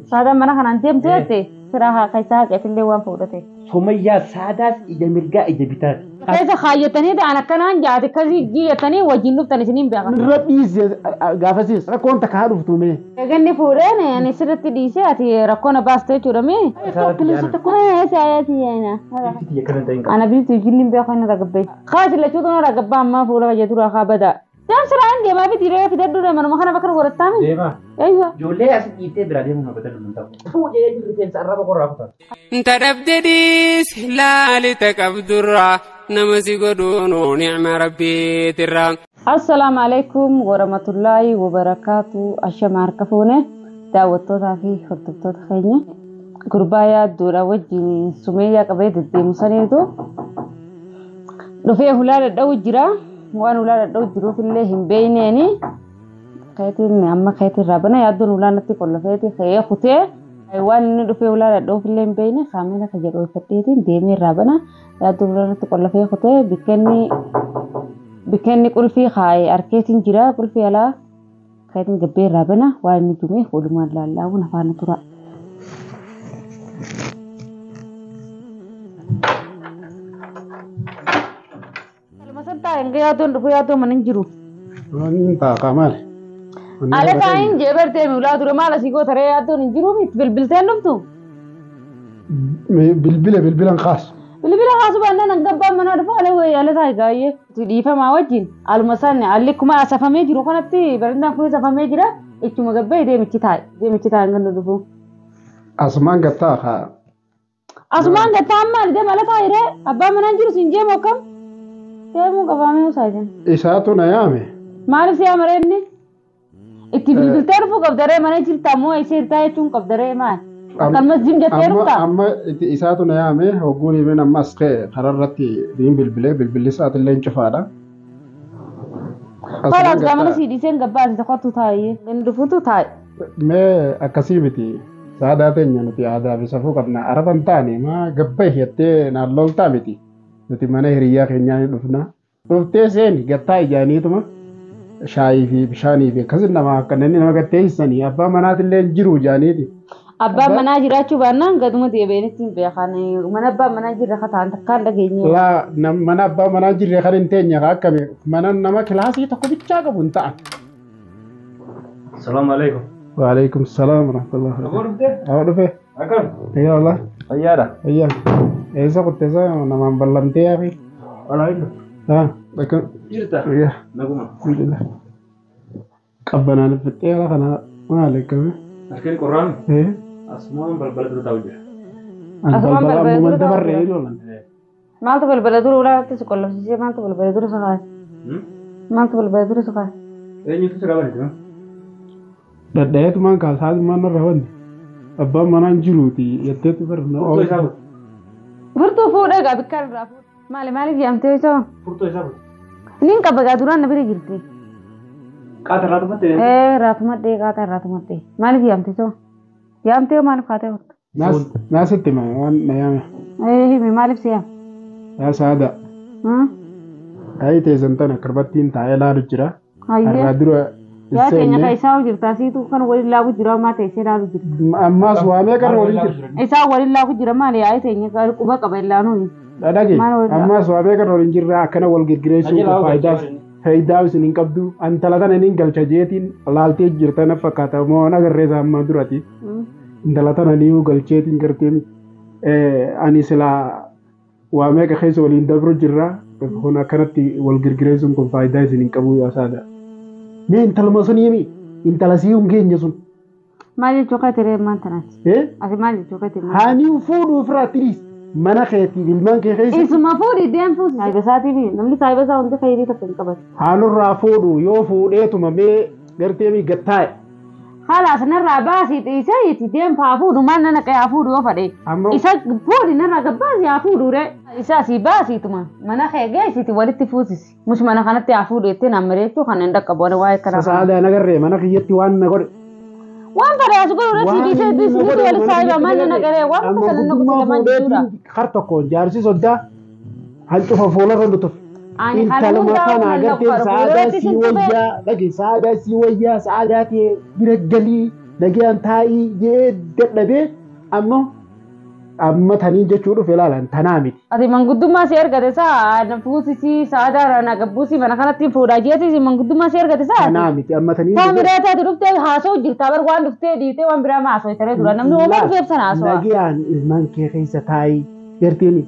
Saadaan mana kanaan deemtu jette firaa haa keessaa haqeetillee waan fuudhate. Sumayyaa saadaas ija mirgaa ija bitaati. Keessa kaayyatanii ta'an akkanaan jaate akkasii jiyyatanii wajjin dhuftan isiniin beekan. Irra dhiise gaafasiis rakkoon takka haa dhuftu mee. Eeganni fuudheen ani sirriitti dhiisee ati rakkoo na baaste jechuudha mee. Ana biiftuu jinni beekan irra gabbee. Kaasi lachuutu irra gabbaa ammaa fuula kajja dura haa badaa. Deemsi raan deemaa fi diree fidadhu manuma kana bakka godhattaami. Deemaa. Eeywa. Ijoollee asii dhiiftee biraa deemuun na badaluu hin ta'u. Fuudhee jirru rifeensa arraba qorraa kutaa. Inta dhabde dhiis laalita qabdurraa nama si godhuunu nicma rabbiitirraa. Assalaamu alaikum warahmatullaahi wabarakaatu. Ashama harka fuune daawwattootaa fi hordoftoota keenya. Gurbaa yaadduudha wajjin sumeeyyaa qabee deddeemu saniitu dhufee hulaa dhadha'u jira. Waan hulaa dhadha'u jiruuf illee hin beeyneeni. Keetiin amma keetiin raabana yaadduun hulaa natti qollofeeti ka'ee kutee waan inni dhufee hulaa dhadha'uuf illee hin beeyne kaamela ka jedhu uffadheetiin deemee raabana yaadduun hulaa natti qollofee kutee bikkenni qulfii kaa'ee harkeetiin jira qulfii alaa keetiin gabbee raabana waan inni jume walumaan laallaabuun afaan tura. Kalma san taa'e hanga yaaddoon dhufee yaaddoon mana hin jiru. Waan ta'a maali? Ala taa'in jee bartee ulaa dura maal asii goota ree yaaddoon hin jiru miti bilbilteen dhuftu. Bilbila bilbilan kaasu. Bilbila kaasu baannaan hanga abbaan manaa dhufu ala wayii ala taa'e gaayyee. Dhiifamaa wajjin aluma san alli kuma asafamee jiru kanatti barandaan kun safamee jira ittuma gabbee deemichi taa'e deemichi taa'e hanga dhufu. Asumaan gattaa kaa. Asumaan gattaa amma deema ala taa'e ree abbaan manaa jiru siin jeemu akkam deemuu qabaamee osaajan. Isaatu na yaame. Maaliif si yaamare inni? Itti bilbiltee dhufuu qabda ree mana jirta moo ishee hirtaa jechuun qabda ree maal? Akkanumas jim jettee dhufta? Amma isaatu na yaame hogguun himeen amma as ka'e karaa irratti niin bilbilee bilbilli isaatillee hin cufaadha. Kalaas gaamana sii dhiiseen gabbaasi tokkotu taa'ee inni dhufutu taa'e. Mee akkasii miti saadaa teenya nuti aadaa fi safuu qabna araba hin taane maa gabba jettee naan loltaa miti nuti mana hiriyyaa keenyaa ni dhufna. Dhuftee seeni gattaa ijaaniituma shaayii fi bishaanii fi akkasin nama akka inni nama gatteessanii abbaa manaatillee hin jiru ijaaniiti. Abbaan manaa jiraachuu baannaan gaduma deebi'anitti hin beekan mana abbaan manaa jirre kataan takkaan dhageenye. Laa mana abbaa manaa jirre kan hin teenye akkami mana nama kilaasii tokko bichaa qabu hin ta'an. Salaamu alaikum. Waalaikum salaam warahmatullahi Aboo dhuftee? Awwa dhufe. Akkam? Ayyaa wallah. Fayyaadha. Ayyaa. Eessa qotteessa namaan ballamtee yaafi? Walaa hin Haa bakka. Jirta? Ayyaa. Naguma. Alhamdulillah. Qabbanaan fixee ala kana maal akkami? Harkeen qorraami? Ee. Asumaan balbala dura taa'u jira. Ani Asumaan balbala balbala ammuman dura taa'u dabarree jira. oolan. Maaltu balbala dura ulaatti si qollofsiisee maaltu balbala dura si kaase? Maaltu balbala dura si kaase? Eenyutu si qabanitu? Dhadhayeetumaan kaasaatumaan narra wanti. Abbaan manaa hin jiruuti jetteetu barna. Furtoo isaa fuute. Furtuu fuudhee gaa bikkaan irraa fuudhe. Maali maaliif yaamtee isa? Furtoo isaa fuute. Niin qaba gaa duraan na bira jirti. Qaata irraa dhufatte? Ee raatumadhee qaata irraatumadhee. Maaliif yaamte isa? Yaamtee maaliif kaatee furtu? Naasitti hima waan na yaame. Ee himi maaliif si yaame? Yaa saada. Ayii teessan tana karbattiin taa'ee laalu jira. Hayyee. Har'aa dura hin Yaa teenya seenne. ka isaa jirta siitu kan waliin laagu jira ammaa teessee laalu jirta. Ammaas waamee qarra waliin jira. Isaa waliin laagu jira maali yaa'ee teenya ka quba qaba illaanuuni. Dhadhage Maal waliin ammaas waamee qarra waliin jirra akkana wal girgireessuun kun faayidaas faayidaa isin hin qabdu. Intala tana niin galcha jeetiin laaltee jirta na fakkaata moo agarree isaa ammaa durati. Intala tana niiwu galcheetiin gartee ani silaa waa meeqa keessa waliin dabru jirra. Kun akkanatti wal girgireessuun kun faayidaa isin hin qabu yaa saada. Mee intaluma sun himi intala sii hin geenye sun. Maal jechuu kee tiree maan tanaati? Eh? Ati maal jechuu kee tiree? Haanii fuudhu ofirraa tiriis mana keetiif ilmaan kee keessa. Isuma fuudhi deem fuusi. Saayiba isaatiif namni saayiba isaa hundi khayrii takka hin qabatu. Haanurraa fuudhu yoo fuudheetuma mee gartee mi gattaa'e. Khalaas narraa baasii dhiisee itti deem haa fuudhu maal nana qee haa fuudhu yoo fadhe. Amma Isa fuudhi narraa gabbaasii haa fuudhu ree. Isa asii baasiituma mana kee geessiti walitti fuusisi. Mush mana kanatti haa fuudhu jettee naan mareechuu kan hin dhaqqabu ani waa'ee kanaa. Sasaadaa nagarree mana kiyyatti waan na godhe. Waan fadhe as godhu irratti Waan dhiisee inni na dhiisee godhe walitti mana saayiba kiyyatti maal nana nagarree. garee waan Amma takka nana guddummaa gosa lamaan jechuudha. fuudheetiin har tokkoon jaarsi soddaa hancufa fuularra nu tufe. Ani kana Intaluma hundaa kana nan agartee dhaqqa saadaa fuulduratti sii sin tufee. wayyaa dhage saadaa sii wayyaa saadaa ta'e bira galii Nagayaan taa'ii jee dadhabee ammoo amma taniin jechuu dhufe ilaalan tanaa miti. Ati manguddummaa si argate saa na fuusisii saadaadha na gabbuusii mana kanatti fuudhaa jeetis manguddummaa si argate saa. Tanaa miti amma taniin. Kaameraa taate dhuftee haasa'u jirta bar waan dhuftee dhiitee waan biraa ma haasa'u taree dura namni homaa dhufeef sana haasa'u. Nagayaan ilmaan kee keessa taa'ii garteen.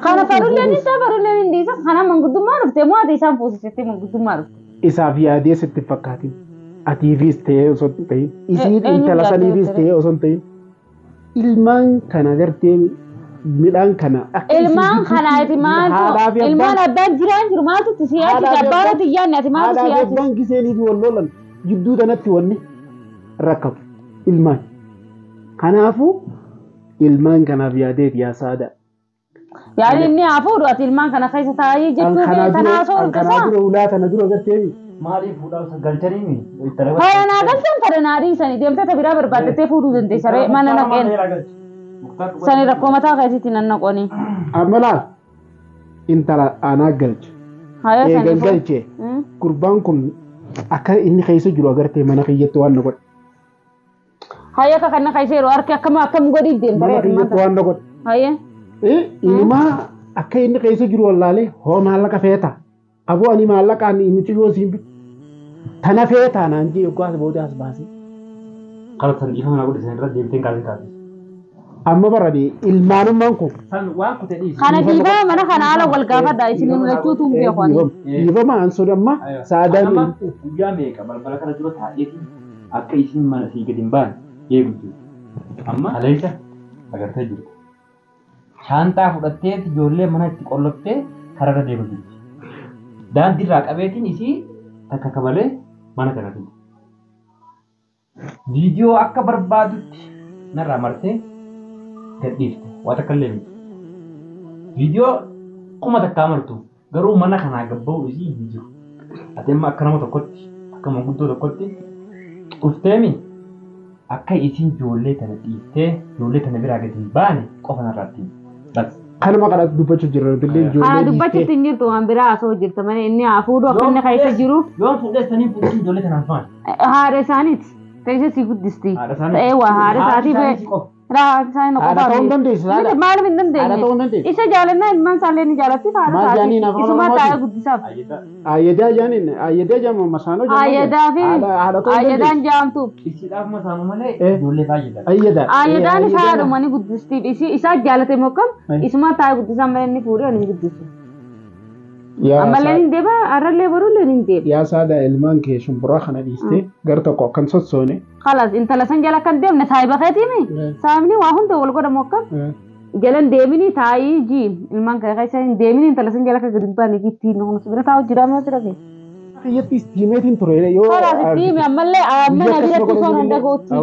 Kana farulleen isaa farulleen hin dhiisa kana manguddummaa dhuftee moo ati isaan fuusisettee manguddummaa dhufte. Isaaf yaadee sitti fakkaatin. Atiifis ta'ee osoo hin ta'in. Isiin intala saniifis ta'ee osoo hin ta'in. Ilmaan kana gartee midhaan kana. Ilmaan kana ati maaltu ilmaan abbaan jiraan jiru maaltu itti si yaachise abbaan ati yaadne ati maaltu si yaachise. Haadhaa fi abbaan giseeniif wal lolan jidduu tanatti wanni rakkatu ilmaan. Kanaafuu ilmaan kanaaf yaadeeti yaa saada. Yaadni inni haa fuudhu ati ilmaan kana keessa taa'ii jechuu kee tanaa osoo Kanaa dhufte dura ulaa tana dura gartee Maaliif fuudhaa galchanii? Fara naa galchan fara naa dhiisanii deemtee ta biraa barbaaddattee fuudhuu dandeessa ree mana naqeen. Sani rakkoo mataa keessitti nan naqooni. Amma laal intala aanaa galche. Hayaa sani Eegan galche gurbaan kun akka inni keessa jiru agartee mana kiyyatti waan na godhe. Hayaa akka kana keessa yeroo harki akkam akkam godhiif deemta Mana ree kiyyatti waan na godhe. Hayaa. Inumaa akka inni keessa jiru wallaalee hoo maallaqa feeta. Aboo ani maallaqaan inni yoo siin bitu. Tana feetaa naan jee yoggaa booda as baasee. Kala san dhiifama na godhe san irra deemteen kaasee kaasee. Amma barani ilmaanummaan kun. San waan kutee dhiisi. Kana dhiifama mana kana haala wal gaafadha isin lachuutu hin beeku ani. Dhiifama an sun amma saadaan. Amma guyyaa meeqa balbala kana dura taa'eeti akka isin mana sii gadi hin baane eegu jiru. Amma aleessa agartee jirtu. Shaantaa fudhattee ijoollee mana itti qolloftee karaarra deemu jirti. Daandiirraa qabeetiin isii takka kabalee mana kana fide. Viidiyoo akka barbaadutti narraa martee gadhiifte waa takka illee miti. Viidiyoo kuma takkaa martu garuu mana kanaa gabba'u isii hin jiru. Ati amma akka nama tokkotti akka manguddoo tokkotti dhufteemi akka isiin ijoollee tana dhiiftee ijoollee tana biraa gadi hin baane qofa narraatti. Bas. Kanuma kanatti dubbachuu jirra illee Kana ijoollee dubbachuutti hin jirtu waan biraa haasa'u jirta malee inni haa fuudhu akka inni keessa jiru Yoon fuudhee sanii fuudhee ijoollee tanaan faana. Haadha isaaniiti. Ta'isa si guddisti. Haadha isaaniiti. Ta'ee waa haadha Haadha isaatii isaanii qofa. Haadha isaanii Haadha qofa. ta'uu hin dandeessu, haadha. Miti maaliif hin Haadha ta'uu hin dandeenye? dandeessu. Isa jaalannaa ilmaan isaallee ni jaalatti haadha Maal isaatii. jaaniin afaan Isuma Oromootiin? taa'ee guddisaaf. Ayyadaa jaaniin ayyadaa jaamu masaanoo jaamu. Ayyadaa fi Haadha ta'uu hin ayyadaan dandeessu. jaamtu. Isiidhaaf masaanu malee Eh. ijoollee baay'eedha. Ayyadaa. Ayyadaan isaa haadhuma ni guddisti. Isaa jaalate mokkam isuma taa'ee guddisaa malee inni fuudhee ani hin guddisu. Ammallee ni deema har'allee borullee ni deema. Yaa saada ilmaan kee shumburaa kana dhiistee gar tokko akkan sossoone. Khalas intala san jala kan deemne saahiba keetiimi. Saahibni waa hunda wal godhamu akkam. Jalan deemini taa'ii jiin ilmaan kee keessa hin deemini intala san jala akka gadi hin baane jittiin nuti bira taa'u jira amma jira kee. Kiyyatti istiimeetiin ture yoo. Khalas itti ammallee amma na biratti osoo hin dhagootti.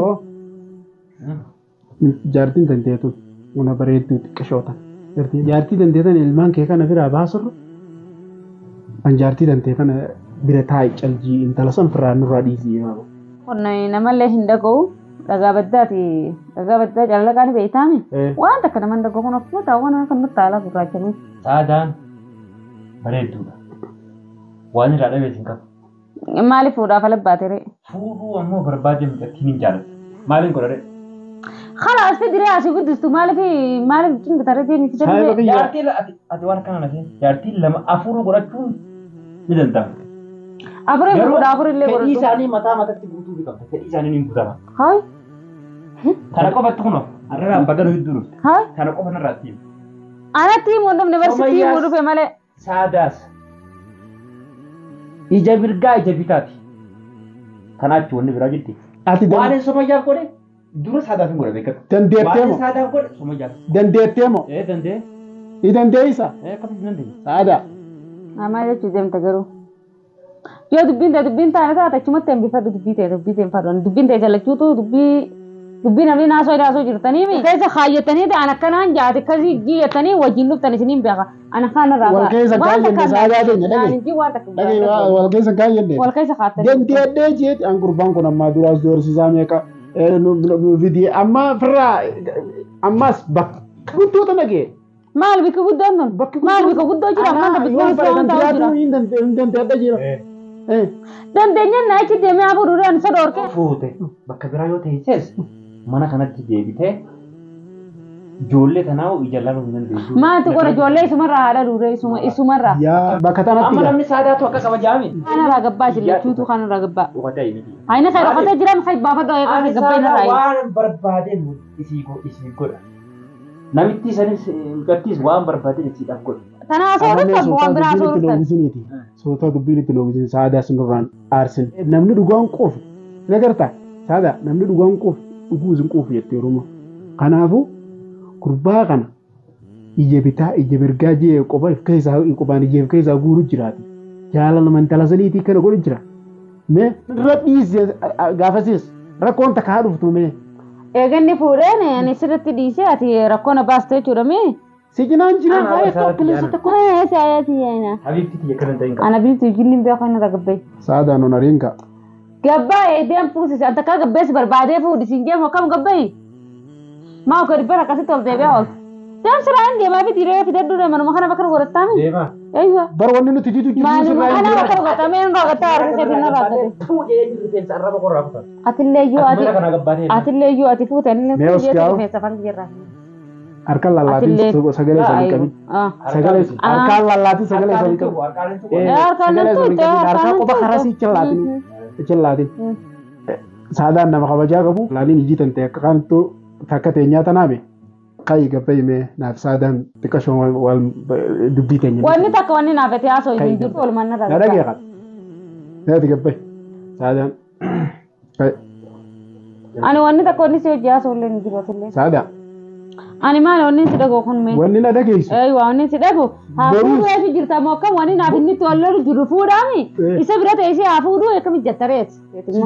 Jaartiin dandeetu una bareedduu xiqqishoota. Jaartii dandeetan ilmaan kee kana biraa baasurra. An jaartii dantee kana bira taa'i caljii intala san firraa nurraa dhiisii himamu. Kun namallee hin dhaga'u dhagaa baddaati dhagaa baddaa calaqaa ni beektaami. Waan takka nama hin dhaga'u kun akkuma taa'u waan akka nutti haala gurraachanii. Saadaan bareedduudha. Waan irraa dhabees hin qabu. Maaliif fuudhaaf ala baate ree? Fuudhuu ammoo barbaade mucattiin hin jaallattu. Maaliin godha ree? Khalas fidire asii guddistu maaliif maaliif cinqita deemti Saahiba fidire. kiyya. Jaartii ati waan kana nafee jaartii lama afur godhachuun ni danda'ama. Afurii Garuu fuudha afurillee fedhii godhatu. isaanii mataa mataatti guutuu ni qabda. Fedhii isaanii ni guutama. Hayi Kana qofatti kunoo har'aan bagana hedduu dhufte. hayi Kana qofa narraa itti himi. anatti himuu dhufne barsiisti himuu dhufe malee. Saadaas ija mirgaa ija bitaati. Kanaachi wanni biraa jirti. Ati Waan Somayyaaf godhe dura saadaaf hin godhe beekatu. dandeettee Waan moo? saadaaf godhe Somayyaaf. Dandeettee moo? Ee dandee. Ni dandeessa? Ee akkamitti dandeenye? Saada. Namaa jechuu deemta garuu. Yoo dubbiin ta'e dubbiin taane taate achumatti hambifadhu dubbii ta'e dubbii ta'e hin fadhu. Dubbiin ta'e jallachuutu dubbii dubbii namni naasoo naasoo jirtanii mi. Keessa kaayyatanii ta'an akkanaan jaate akkasii jiyyatanii wajjin dhuftan isiniin beeka. Ana kaan irraa Wal keessa kaayyannee saadaa teenya dhagaye. Waan takka Dhagaye wal keessa kaayyannee. wal keessa kaattanii. Dandeeddee jeeti an gurbaan kun ammaa duraas doorsisaa meeqa fidii amma firraa ammas bakka guddoota nagee. Maal bikki guddoon tun? Bakki Maal bikka guddoo jira? Amma Yoo bikka fedhan guddoo ta'u jira. jiraatu hin dandeedha jira. Dandeenyaan na achi deemee haa fuudhuudhaan isa dhoorke. Fuute bakka biraa yoo teesses mana kanatti deebitee ijoollee tanaa ija laaluu hin dandeessu. Maanti qora ijoollee isumarraa haadha duuree isumarraa. Yaa bakka tanatti Amma gaa. namni saadaatu akka kabajaami. Kanarraa gabbaa jillachuutu kanarraa gabbaa. Dhugaatii miti. Hayna kan dhokatee jiran kan baafadhu Ani eegaa gabbaa saadaa inarraa. waan barbaadeen isii godha. Namitti sanis mucattiis waan barbaadeen isiidhaaf godha. Tanaa Ammallee sooratan waan sootaa biraa dubbiin itti sooratan. loobisiniiti. Sootaa dubbiin itti loobisin saadaa sinurraan aarsin. Namni dhugaan quufu ni agartaa? Saadaa namni dhugaan quufu dhuguu isin quufu jettee Oromoo. Kanaafuu gurbaa kana ija bitaa ija mirgaa jee qofa if keessaa qophaan ija if keessaa guuru jiraati. Jaalala mantala saniitii kana godhu jira. Mee irra dhiisi gaafasiis rakkoon takka haa dhuftu mee. Eeganni fuudheen ani sirriitti dhiisee ati rakkoo na baaste jechuudha mee. Si cinaan jira Ana baay'ee isaatti tokko yaana. tokko. Habiibti tiyya kana hin ta'in qaba. Ana biiftuu jinni beeku inni ragabbee. Saadaan on ariinka. Gabbaa eedeen fuusise anta akka gabbeessi barbaadee fuudhisiin jeemu akkam gabbayi. Maa okko dhibbara akkasitti ol deebi'aa ooltu. Deemsi raan deemaa fi diree fidadhu manuma kana bakka godhattaami. Deemaa. Eeyyo. Bar wanni nuti jitu jiru Maaluma sirraa hin kana jira. bakka godhatamee hin raagataa harka keetiin hin raagate. Tuu jedhee jiru rifeensa arraba qorraa kutan. Atillee iyyuu Ati ati mana kana gabbaatee. atillee iyyuu ati fuute inni Mee os gaa'u? rifeensa afaan jirra. Harkaan lallaatiin Atillee. sagalee isaanii qabin. Sagalee harkaan lallaatiin sagalee isaanii qabin. Harkaan Sagalee isaanii tuqxe, qabin. Harkaan harkaan qofa tuqxe. karaa si laatin. Laatin. Saadaan nama kabajaa qabu. Laaliin ijji tante akka kaantu takka teenyaa tanaame. Kayi gabbayi mee naaf saadaan xiqqashoo wal dubbii teenya. Wanni takka wanni naaf itti haasoo hin jirtu walumaan narraa. Na dhagee qaba. Naati gabbayi. Saadaan. Kayi. Ani wanni takka wanni si hojii haasoo illee hin jiru atillee. Saadaa. Ani maali wanni si dhagoo kun mee? Wanni na dhageessu. Eeywa wanni si dhagu haa Garuu- fuudhuu eessu jirta moo akkam wanni naaf inni itti wal jiru fuudhaami Eh. isa bira ta'e ishee haa fuudhuu akkamitti jettareeti.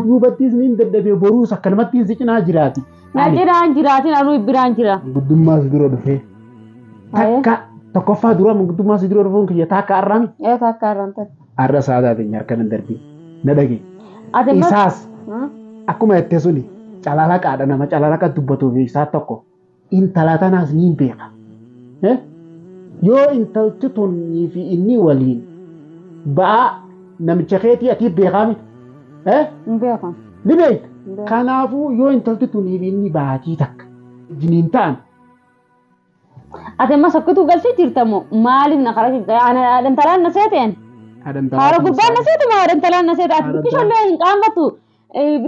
Duubattis ni dadhabee boruus akkanumattiin si cinaa jiraati. Na jiraan jiraatin anuu biraan jira. Guddummaa si dura dhufee. Takka tokkoffaa dura guddummaa si dura dhufuun kiyya takka har'aami. Ee takka har'aan ta'e. Har'a saadaa teenya harka nan darbii. Na dhage. Ati ammas. Isaas akkuma jette suni calalaqaadha nama calalaqa dubbatuuf isaa tokko. Intala tanaas ni beeka. Yoo intalti tunii fi inni waliin ba'aa namicha keetii ati beekaa miti. Hin beekan. Ni beekta. Kanaafuu yoo intalti tunii fi inni baatii takka jiniin ta'an Ati ammas akkitu galchee jirta moo maaliif na karaa jirta? Ana intalaan na seeteen. Haara gubbaan na seete moo haadha intalaan na seete? Ati xiqqishollee hin qaanfattu.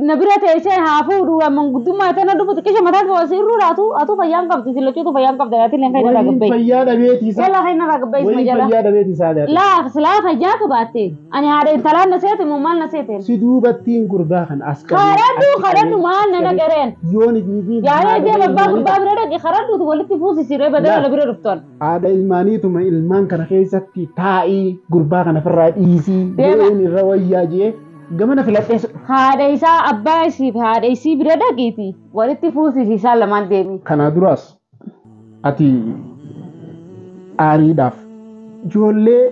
Na bira ta'e isheen haa fuudhu amma guddummaa ta'e na dhufu xiqqisho mataa koo sirruu laatu atu fayyaan qabdi sillachuutu fayyaan qabda ati illee kan irraa Waliin gabbayi. fayyaa dhabeetii isaa. Yalla kan irraa gabbayi isuma Waliin jala. fayyaa dhabeetii isaa daate. Laa silaa fayyaa qabaatte ani haadha intalaan na seete moo maal na seete? Si duubattiin gurbaa kan as qabee. Karadhu karadhu maal na naqareen? Yoon ijiifi. Yaa'ee deema abbaa gurbaa bira dhaqe karadhuutu walitti fuusisiree badala na bira dhuftoon. Haadha ilmaaniituma ilmaan kana keessatti taa'ii gurbaa kana ofirraa dhiisii Deema. deemuun irra wayyaa jee gamana filadhee Haadha isaa abbaa isii fi haadha isii bira dhaqiiti walitti fuusisi isaan lamaan deemi. Kana duraas ati aariidhaaf ijoollee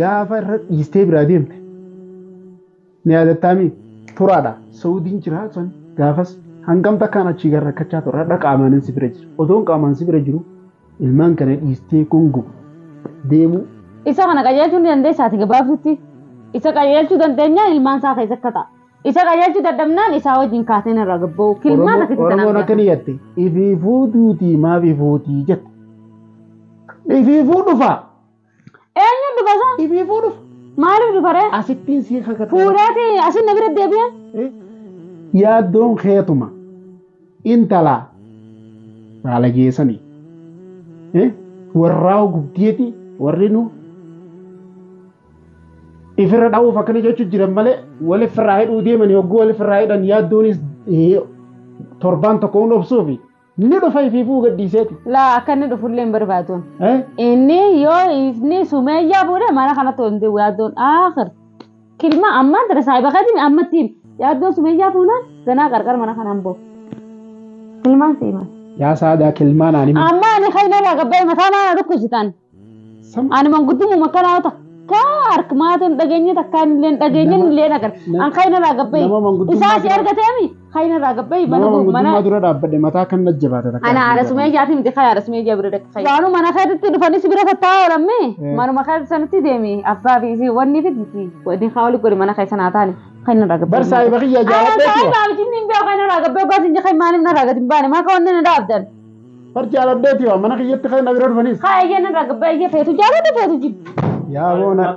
gaafa irra dhiistee biraa deemte ni yaadattaami turaadha. Saudiin jira sun gaafas hangam takkaan achii gara rakkachaa ture har'a qaamaan si bira jira. Otoon qaamaan si bira jiru ilmaan kana dhiistee gongo deemu Isa kana qajeelchuu ni dandeessaati gabaabsutti. Isa qajeelchuu dandeenyaan ilmaan isaa keessa akka ta'a. Isa qajeelchuu dadhabnaan isaa wajjin kaaseen irraa gabba'u. Kilmaan akkasitti Oromoon tanaan akka ni jette ifiifuu duutii maaf ifuutii jette. Ifiifuu dhufa. Eenyuun dhufa isaa? Ifiifuu dhufa. Maaliif dhufa ree? Asittiin si kakata. Fuudheeti asin na bira deebi'e? Yaaddoon keetuma intala baala geessanii warraa gubdeeti warri nu ifirra dha'uuf akkana jechuun jiran malee walifirraa hidhuu deeman hogguu walifirraa hidhan yaaddoonis torbaan tokko hin obsuufi ni dhufa ifiifuu gadhiiseeti. Laa akka inni dhufullee hin barbaadu. Inni yoo inni sumeeyyaa fuudhe mana kanatti ol deebi'u yaaddoon aakhir. Kilma ammaan tana saayiba keetiin ammatti himi. Yaaddoon sumeeyyaa fuunaan ganaa qarqar mana kanaan bahu. Kilmaan siima. Yaa saadaa kilmaan ani Amma ani kan irraa gabbaa'e mataa maana dhukkubsitan. Ani manguddummaa makkanaa takka harkumaatu hin dhageenye takkaan illee hin dhageenye illee agarra. An kan irraa gabbaa'e. Nama manguddummaa Isaa si argateemi Kayna irraa gabbayi mana Nama mana manguddummaa dura dhaabbadhe mataa kan najjabaata takka. Ana haadha sumee jaati miti kaya haadha sumee jaa bira dhaqqa. Waanuma mana keetti dhufanii si bira tattaa'aa oolamme manuma keetti sanitti deemi abbaa fi isii wanni fiditi wanni haa oli godhi mana keessa naa taane kayna irraa gabbayi. Bar saahiba kiyya jaaladheeti. Saahiba abjinni hin beeku kayna irraa gabbayi gosa hin jiru maaliif narraa gadi hin baane maa ka wanni na dhaabdan. Bar jaaladheeti waa mana kiyyatti kayna bira dhufanis. Kaya iyyee narraa gabbayi iyyee feetu jaaladhe feetu jibbi. Yaa boona.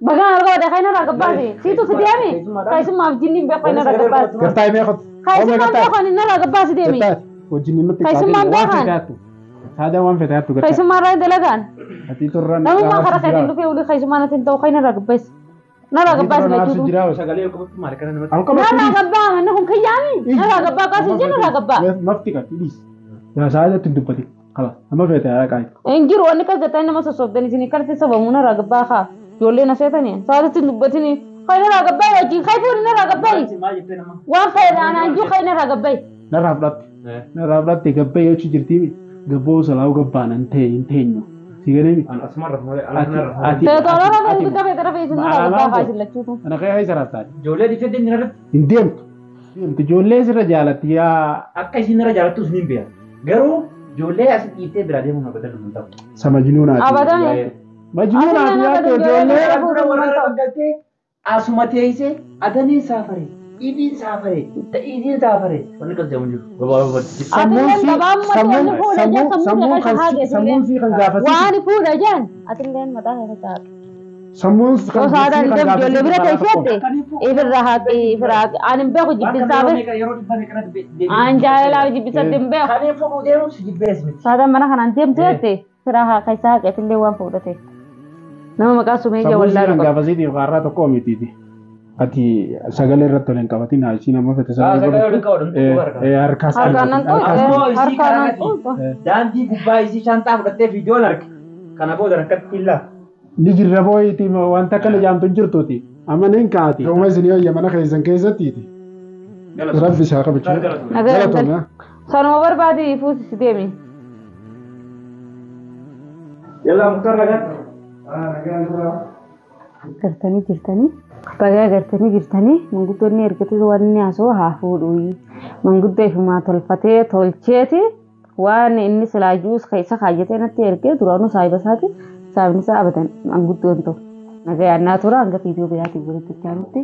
Bagaan argaa kayna irraa gabbaase siitu si deemi keessummaa abjinni hin beeku kayna irraa gabbaase. Gartaa himee qotu. Keessummaan beekan narraa gabbaase deemi. Wajjin nutti Keessummaan beekan. Saada waan fete hattu gartaa. Keessummaa irraa hin dalagaan. Ati turran. Namummaa karaa keetiin dhufee olii keessummaa natti hin ta'u kayna irraa gabbaase. Narraa gabbaase lachuutu. Sagalee qabatu maal kana namatti. Narraa gabbaa manni kun kiyyaami. Narraa gabbaa kaasii jennu narraa gabbaa. Mafti qabdi dhiis. Yaa saada itti dubbati. Kala amma fete haa qaayi. Hin jiru wanni kas jettanii nama sossoobdan isin akkasitti sabamu narraa gabbaa kaa. Ijoollee na seetanii saadatti hin dubbatini. Kayna narraa gabbaa wajjin kay fuudhi narraa gabbayi. Maal jettee nama? Waan fayyadaan jiru kayna narraa gabbayi. Narraa fudhatte. Narraa fudhatte gabbee jechuun jirti. Gabboo salaa'uu gabbaan hin ta'e hin teenyu. Si galee Asuma irra malee ala kana irra. Ati Teetooloo rafee guddaa feete rafee isin narraa gabbaa kaa isin lachuutu. Ana kee haisa raftaati. Ijoollee dhiisee deemni irratti Hin deemtu. Deemtu ijoollee sirra jaalatti yaa akka isin irra jaalattu isin hin beekan. Garuu ijoollee asii dhiiftee biraa deemuun abadan hin ta'u. sa majnuunaati. Abadan. Majnuunaati yaa ijoollee. Dura warra galtee asuma teessee adaniin saafaree dhibiin saafaree ta'iitiin saafaree wanni qas jedhamu jiru. Gabaabumatti. Atilleen gabaabumatti wanni fuudha jaan sammuu keessa haa geessu. Sammuun sii kan gaafasiisu. Waan fuudha jaan atilleen mataa keessa taa'u. Sammuun Yoo saadaan deemu ijoollee bira teessee ifirra haaqi ifirra haaqi ani hin beeku jibbinsaaf Yeroo dhibbaa meeqanatti an jaalalaaf jibbisatti hin beeku. Kanneen fuudhuu deemu si jibbees miti. Saadaan mana kanaan deemtu jette firaa haa keessaa haaqi atillee waan fuudhate. Nama maqaa sumee ija Sammuun sii wallaalu kan qabu. gaafasiitiif har'aa tokko mitiiti. Ati sagalee irratti ol hin qabatin haa isiin amma fete Sagalee ol hin qabatu, Harkaas Harkaan nan Ammoo xuuxe isii harkaan nan karaa xuuxe. Daandii gubbaa isii shantaa fudhattee viidiyoon arge. Kana booda rakkatti illaa. Ni jirra booyiiti wanta akkana jaamtu hin jirtuuti. Amma ni hin kaati. Yooma isin yoo mana keessan keessattiiti. Rabbi isaa qabachuu. Galatoomna. Sanuma barbaade fuusisi deemi. Yallaa Muktaar nagaatti. Gartanii jirtanii bagaa gartanii jirtanii manguddoonni ergate waan inni haasoo haa fuudhu. Manguddoo ifumaa tolfatee tolcheeti waan inni silaa juus keessa kaayyatee natti ergee duraanuu saahiba isaati saahibni isaa abadan manguddoon ta'u. Nagaa yaannaa tura hanga viidiyoo biraatiin walitti dhiyaanutti.